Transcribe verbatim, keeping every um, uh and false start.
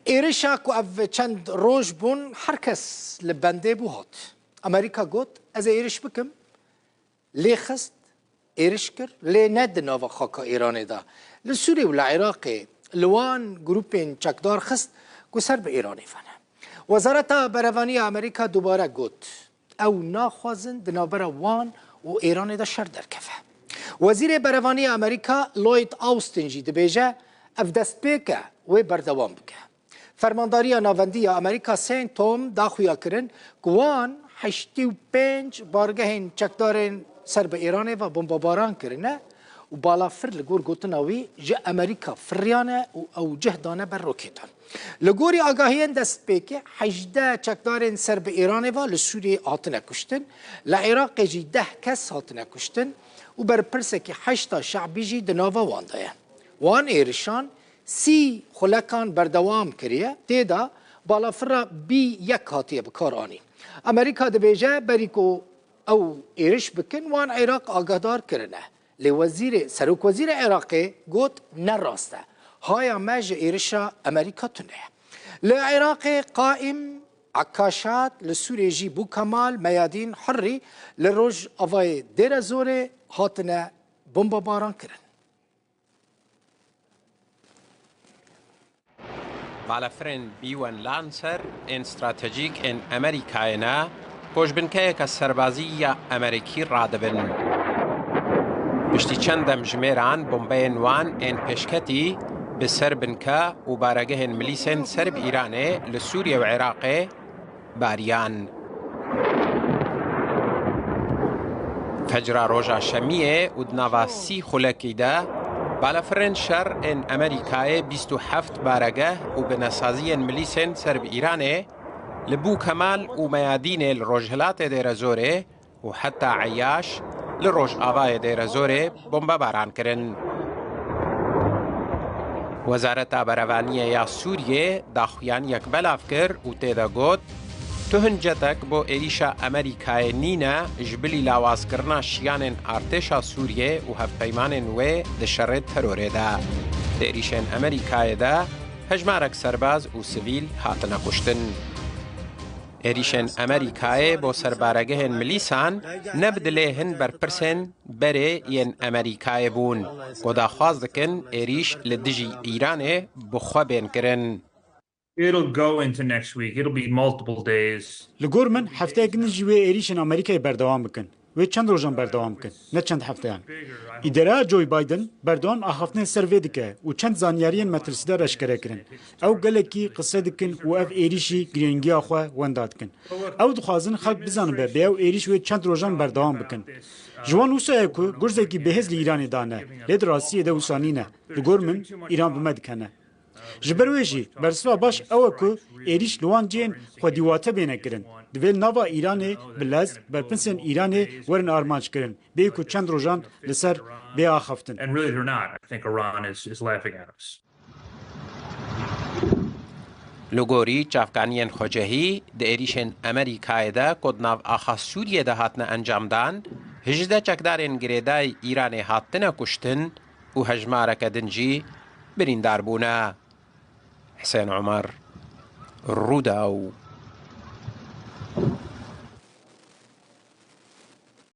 Êrişa ku ev çend roj bûn, her kes li bendê bû hat. Amerîka got, ez ê êriş bikim, lê xist, êriş kir, lê ne di nava xaka Îranê de. Li Sûriyê û li Iraqê li wan grûpên çekdar xist ku ser bi Îranê ve ne. Wezareta Berevanî ya Amerîka dubare got, ew naxwazin di navbera wan û Îranê de şer derkeve. Wezîrê Berevanî ya Amerîka Lloyd Austin jî dibêje, ev destpêk e, wê berdewam bike. Fermandariya Navendî ya Amerîka CENTCOM da xuya kirin ku wan heştê û pênc bargehên çekdarên ser bi Îranê ve bombebaran kirine û balafir li gor gotina wî ji Amerîka firiyane û ew cih dane ber rokêtan. Li gorî agahiyên destpêkê, hejdeh çekdarên ser bi Îranê ve li Sûriyê hatine kuştin, li Iraqê jî deh kes hatine kuştin û berpirsekî heşda şe'bî jî di nava wan de ye. Wan êrişan sî xulekan berdewam kiriye, tê de balafira B yek hatiye bi kar anîn. Amerîka dibêje, berî ku ew êriş bikin, wan Iraq agahdar kirine. Lê wezîrê, serokwezîrê Iraqê got, ne rast e. Haya me ji êrişa Amerîka tune ye. Li Iraqê Qaîm, Ekkaşat, li Sûriyê jî Bû Kemal, Meyadîn, Hurrî li rojavayê Dêrezorê hatine bombebaran kirin. Balafirên B one Lancer ên stratejîk ên Amerîkayê ne, ku ji binkeyeke serbazî ya Amerîkî radibin. Piştî çend demjimêran bombeyên wan ên pêşketî bi ser binke û baregehên milîsên ser bi Îranê li Sûriye û Iraqê bariyan. Fecra roja Şemiyê û di nava sî xulekî de, balafirên şer ên Amerîkayê bîst û heft baregeh û binesaziyên milîsên ser bi Îranê li Bû Kemal û Meyadînê li rojhilatê Dêrezorê û heta Eyaş li rojavayê Dêrezorê bombebaran kirin. Wezareta Berevaniyê ya Sûriyê daxuyaniyek belav kir û tê de got, tu hin cetek bo êrîşa Amerîkayê nîne ji bilî lawazkirina şiyanên artêşa Sûriyê û hevpeymanên wê di şerê terorê de. Di êrîşên Amerîkayê de hejmarek serbaz û sivîl hatine kuştin. Êrîşên Amerîkayê bo ser baregehên milîsan ne bi dilê hin berpirsên berê yên Amerîkayê bûn, ku daxwaz dikin êrîş li dijî Îranê bi xwe bên kirin. It'll go into next week. It'll be multiple days. Li gor min, hefteyek din jî wê êrîşên Amerîkayê berdewam bikin. Wê çend rojan berdewam bikin, ne çend hefteyan. Îdara Joe Biden berdewam axaftinên ser vê dike û çend zanyariyên metirsîdar eşkere kirin. Ew gelekî qise dikin û ev êrîş jî girîngiya xwe wenda dikin. Ew dixwazin xelk bizanibe, bê ew êrîş wê çend rojan berdewam bikin. Ji wan wisa ye ku gurzekî bêhêz li Îranê dane, lê di rastiyê de wisa nîne. Li gor min, Îran bi me dikene. Ji ber wê jî bersiva baş ew e ku êrîş li wan cihên xwedîwate bêne kirin. Divê li nava Îranê bi lez berpirsên Îranê werin armanc kirin, bê ku çend rojan li ser bê axaftin. And really they're not. I think Iran is, is laughing at us. Li gorî çavkaniyên xwecehî, di êrîşên Amerîkayê de ku di nav axa Sûriyê de hatine encamdan, hejdeh çekdarên girêdayî Îranê hatine kuştin û hejmareke din jî birîndar bûne. Hisên Omer, Rûdaw.